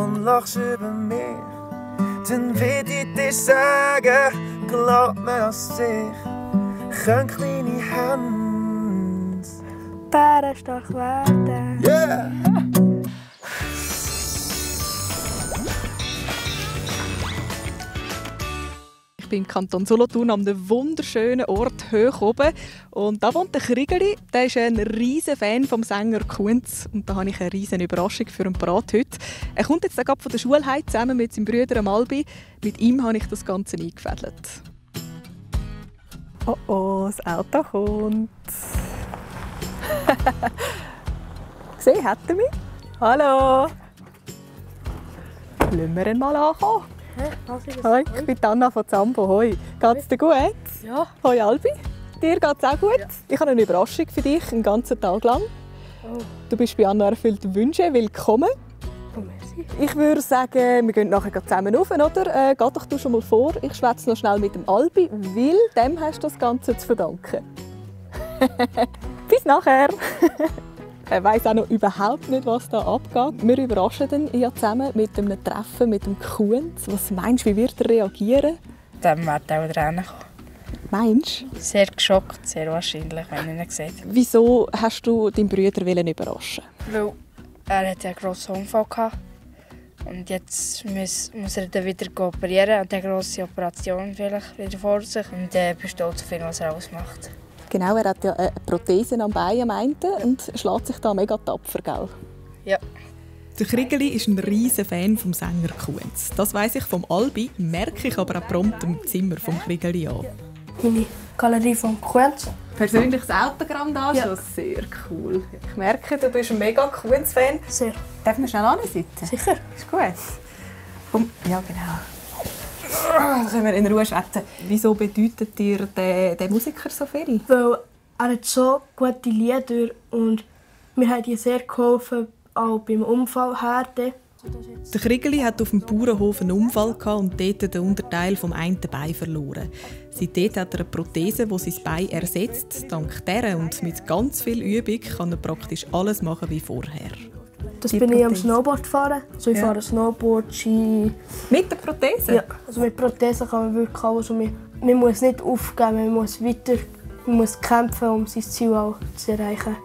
und lachst über mich, dann will ich dir sagen, glaub mir aus sich, können kleine Hände bärenstark werden. Yeah! Ich bin im Kanton Solothurn an einem wunderschönen Ort hoch oben. Und da wohnt der Kriegeli. Der ist ein riesen Fan vom Sänger Kunz. Und da habe ich eine riesen Überraschung für ihn parat heute. Er kommt jetzt gerade von der Schule heim, zusammen mit seinem Bruder Albi. Mit ihm habe ich das Ganze eingefädelt. Oh oh, das Auto kommt. Gesehen, hat er mich? Hallo! Lassen wir ihn mal ankommen. Hoi, ich bin Anna von Zambo. Hoi. Geht's dir gut? Ja. Hoi Albi. Dir geht's auch gut? Ja. Ich habe eine Überraschung für dich, einen ganzen Tag lang. Oh. Du bist bei Anna erfüllte Wünsche. Willkommen. Oh, merci. Ich würde sagen, wir gehen nachher zusammen rauf, oder? Geh doch du schon mal vor. Ich schwätze noch schnell mit dem Albi, weil dem hast du das Ganze zu verdanken. Bis nachher. Er weiss auch noch überhaupt nicht, was da abgeht. Wir überraschen ihn ja zusammen mit einem Treffen mit dem Kunz. Was meinst du, wie wird er reagieren? Dann wird er auch Tränen kommen. Meinst du? Sehr geschockt, sehr wahrscheinlich, wenn er ihn sieht. Wieso hast du deinen Bruder überraschen? Weil er hatte einen grossen Unfall gehabt. Und jetzt muss er dann wieder operieren und eine grosse Operation vielleicht wieder vor sich. Und er ist stolz auf ihn, was er alles macht. Genau, er hat ja eine Prothese am Bein und schlägt sich da mega tapfer, gell? Ja. Der Kriegeli ist ein riesen Fan vom Sänger Kunz. Das weiss ich vom Albi, merke ich aber auch prompt im Zimmer vom Kriegeli an. Meine Galerie von Kunz. Persönliches Autogramm da, ja. Schon sehr cool. Ich merke, du bist ein mega Kunz-Fan. Sehr. Darf man schnell ansitzen? Sicher. Ist gut. Ja, genau. Dann können wir in Ruhe schwätzen. Wieso bedeutet dir der Musiker so viel? Weil er hat so gute Lieder und mir hat die sehr geholfen, auch beim Unfall her. Der Kriegeli hat auf dem Bauernhof einen Unfall und dort den Unterteil vom einen Bein verloren. Seitdem hat er eine Prothese, die sein Bein ersetzt. Dank dieser und mit ganz viel Übung kann er praktisch alles machen wie vorher. Das bin ich am Snowboard fahren. Also ich fahre Snowboard, Ski. Mit der Prothese? Ja, also mit Prothese kann man wirklich alles. Man muss nicht aufgeben, man muss weiter, man muss kämpfen, um sein Ziel auch zu erreichen.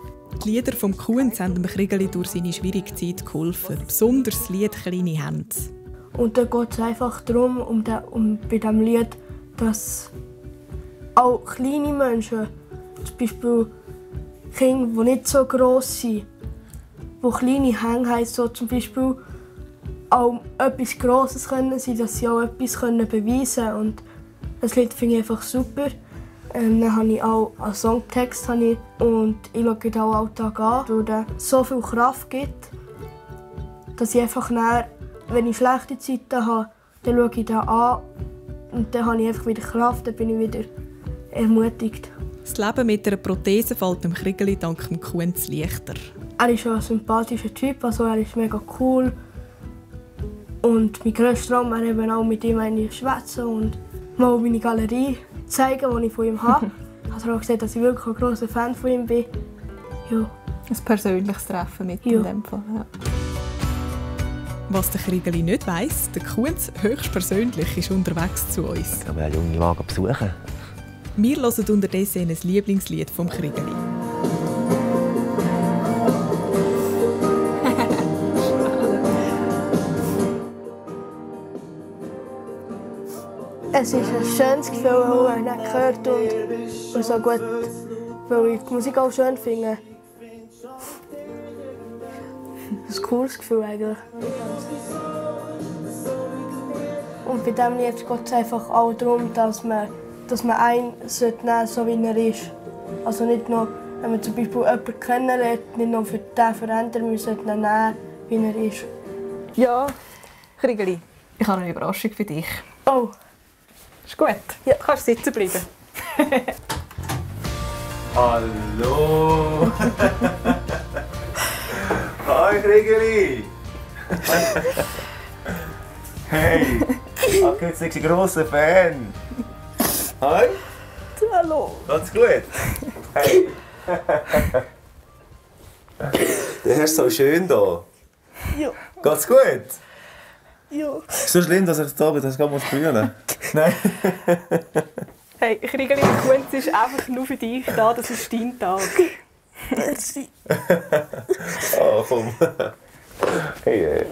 Die Lieder vom Kunz haben dem Kriegeli durch seine schwierige Zeit geholfen. Besonders das Lied «Kleine Hände». Und da geht es einfach darum, bei diesem Lied, dass auch kleine Menschen, zum Beispiel Kinder, die nicht so gross sind, die kleine Hände haben, so zum Beispiel auch etwas Grosses können sein, dass sie auch etwas beweisen können. Und das Lied finde ich einfach super. Dann habe ich auch einen Songtext und ich schaue den auch Alltag an, weil der so viel Kraft gibt, dass ich einfach dann, wenn ich schlechte Zeiten habe, dann schaue ich den an und dann habe ich einfach wieder Kraft, dann bin ich wieder ermutigt. Das Leben mit einer Prothese fällt dem Kriegeli dank dem Kunz leichter. Er ist ein sympathischer Typ, also er ist mega cool. Und mein grösster Traum wäre eben auch mit ihm schwätzen und mal meine Galerie zeigen, die ich von ihm habe. Ich habe auch gesagt, dass ich wirklich ein grosser Fan von ihm bin. Ja. Ein persönliches Treffen mit ihm. Ja. Ja. Was der Kriegeli nicht weiss, der Kunz höchstpersönlich ist unterwegs zu uns. Ich will einen jungen Mann besuchen. Wir hören unterdessen ein Lieblingslied vom Kriegeli. Es ist ein schönes Gefühl, wenn man ihn hört und so gut, weil ich die Musik auch schön finde. Das ist ein cooles Gefühl eigentlich. Und bei diesem Lied geht es einfach auch darum, dass man einen nehmen sollte, so wie er ist. Also nicht nur, wenn man zum Beispiel jemanden kennenlernt, nicht nur für den verändern, wir sollten ihn nehmen, wie er ist. Ja, Kriegeli, ich habe eine Überraschung für dich. Oh. Ist gut? Ja. Du kannst sitzen bleiben. Hallo! Hi Kriegeli! Hey! Jetzt bist du ein grosser Fan! Hi! Hallo! Geht's gut? Hey! Der Herr ist so schön hier! Ja! Geht's gut? Ja. Ist so schlimm, dass ich da bin, dass ich gerade brüllen muss? Nein. Hey, Kriegeli, Kunz ist einfach nur für dich da, das ist dein Tag. Merci. Oh, komm. Hey.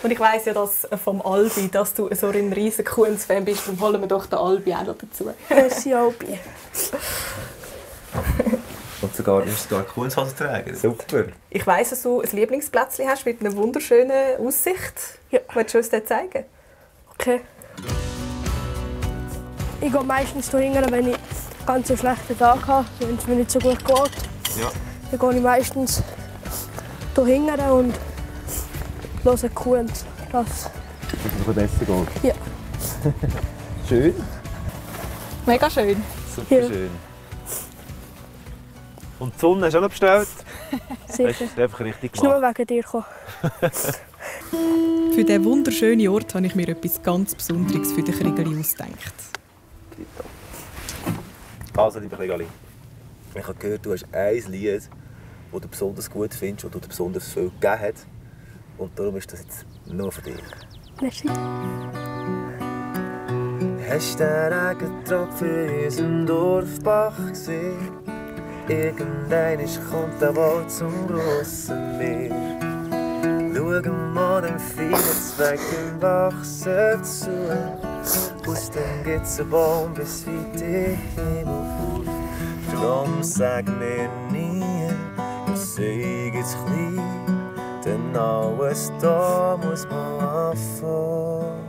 Und ich weiss ja dass vom Albi, dass du so ein riesiger Kunz-Fan bist, dann holen wir doch den Albi auch noch dazu. Merci, Albi. Und sogar Kunsthasen tragen. Super. Ich weiss, dass du ein Lieblingsplätzchen hast mit einer wunderschönen Aussicht. Ja. Willst du uns das zeigen? Okay. Ich gehe meistens hier hinten, wenn ich ganz einen schlechten Tag habe, wenn es mir nicht so gut geht. Ja. Dann gehe ich meistens hier hinten und höre Kunst. Das. Dass es besser geht. Ja. Schön. Mega schön. Super Ja. schön. Und die Sonne hast du auch noch bestellt? Sicher. Das ist einfach richtig Ich bin nur gemacht. wegen dir gekommen. Für diesen wunderschönen Ort habe ich mir etwas ganz Besonderes für den Kriegeli ausgedacht. Also, liebe Kriegeli, ich habe gehört, du hast ein Lied, das du besonders gut findest und das dir besonders viel gegeben hat. Und darum ist das jetzt nur für dich. Merci. Hast du den Regentropfen in unserem Dorfbach gesehen? Irgendwann kommt der Wald zum grossen Meer. Schau mal den feinen Zweig im Wachsen zu. Aus dem gibt's einen Baum bis weit in den Himmel. Drum sag mir nie, ich sei jetzt klein, denn alles da muss man anfangen.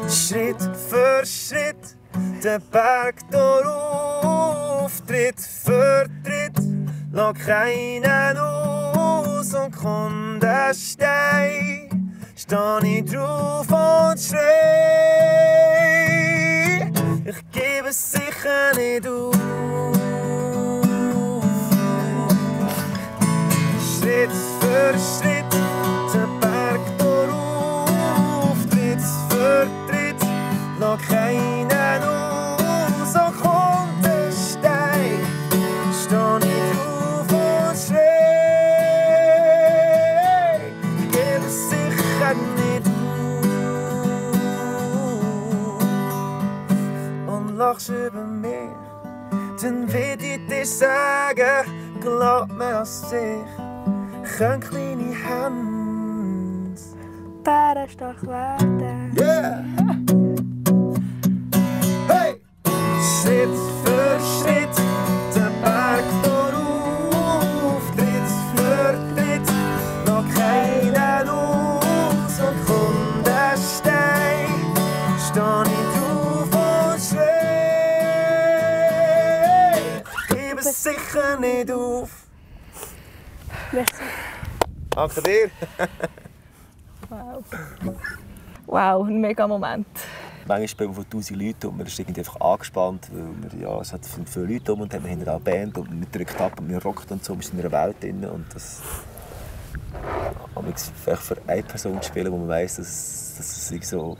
Schritt für Schritt den Berg auf, Tritt für Tritt, lass keinen aus und komm der Stein, steh ich drauf und schrei. Ich gebe es sicher nicht auf. Schritt für Schritt den Berg auf, Tritt für Tritt, lass keinen aus und komm der Stein, steh ich drauf und schrei. Ich gebe es sicher nicht auf. Und lachst über mich, dann will ich dir sagen, glaub mir an sich, können kleine Hände. Bärenstark werden. Yeah! Hey! Schritt für Schritt den Berg auf, Tritt für Tritt, noch keinen aus und komm der Stein, steh ich drauf und schrei. Gib es sicher nicht auf. Merci. Danke dir. Wow, ein mega Moment. Manchmal spielen wir von 1000 Leuten und man ist irgendwie einfach angespannt, weil wir, ja, es hat viele Leute um und haben hinter einer Band und man drückt ab und man rockt und so, wir sind in einer Welt drin und das vielleicht für eine Person zu spielen, wo man weiss, dass es so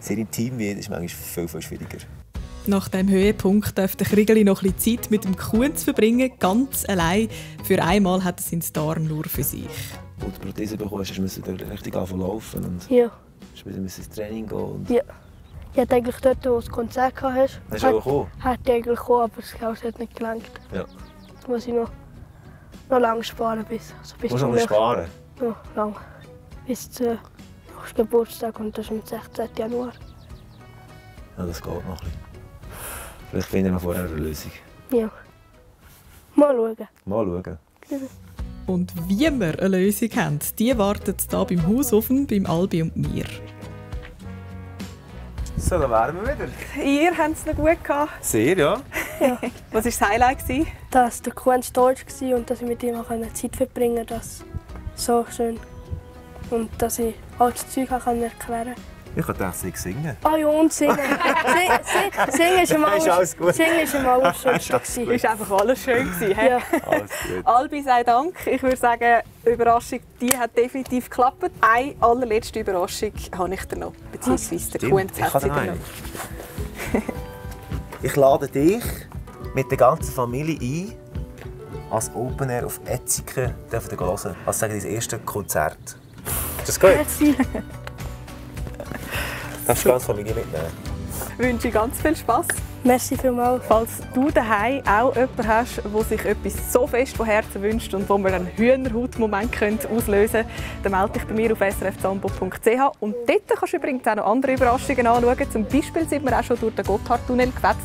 sehr intim wird, ist manchmal viel, viel schwieriger. Nach diesem Höhepunkt darf der Kriegeli noch ein bisschen Zeit mit dem Kunz verbringen, ganz allein. Für einmal hat er seinen Star nur für sich. Als du die Prothese bekommst, musst du richtig anfangen laufen und Ja. musst ins Training gehen. Und Ja. Ich hatte eigentlich dort, wo du das Konzert hast. hast du auch gekommen? Hätte ich eigentlich gekommen, aber das Geld hat nicht gelangt. Ja. Da muss ich noch lange sparen bis Du musst noch sparen. Ja, lang. Bis zum nächsten Geburtstag und das ist am 16. Januar. Ja, das geht noch ein bisschen. Vielleicht finden wir vorher eine Lösung. Ja. Mal schauen. Mal schauen. Und wie wir eine Lösung haben, die wartet hier beim Hausofen, beim Albi und mir. So, dann wären wir wieder. Ihr habt es noch gut gehabt. Sehr, ja. Was war das Highlight? Dass der Kunst deutsch war und dass ich mit ihm auch Zeit verbringen konnte. Das so schön. Und dass ich all das Zeug erklären konnte. Ich kann das nicht singen. Ah ja, und singen. Singen ist immer Ist alles gut. Singen ist immer alles Schönste. Es war einfach alles schön. Ja. Alles gut. Albi, sei Dank. Ich würde sagen, die Überraschung die hat definitiv geklappt. Eine allerletzte Überraschung habe ich dir noch. Beziehungsweise der Stimmt, Kunz ich hat habe sie noch dir eine. noch. Ich lade dich mit der ganzen Familie ein, als Open Air auf Etziken hören. Also sagen, dein erstes Konzert. Ist das gut? Merci. Darfst du ganz Familie mitnehmen? Ich wünsche ganz viel Spass. Merci vielmals. Falls du daheim auch jemanden hast, der sich etwas so fest von Herzen wünscht und wo wir einen Hühnerhaut-Moment auslösen können, dann melde dich bei mir auf srfzambo.ch. Und dort kannst du übrigens auch noch andere Überraschungen anschauen. Zum Beispiel sind wir auch schon durch den Gotthardtunnel gewetzt.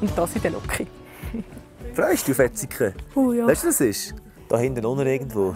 Und das in der Loki. Freust du auf Wetzikon? Ja. Weißt du, was das ist? Da hinten unten irgendwo.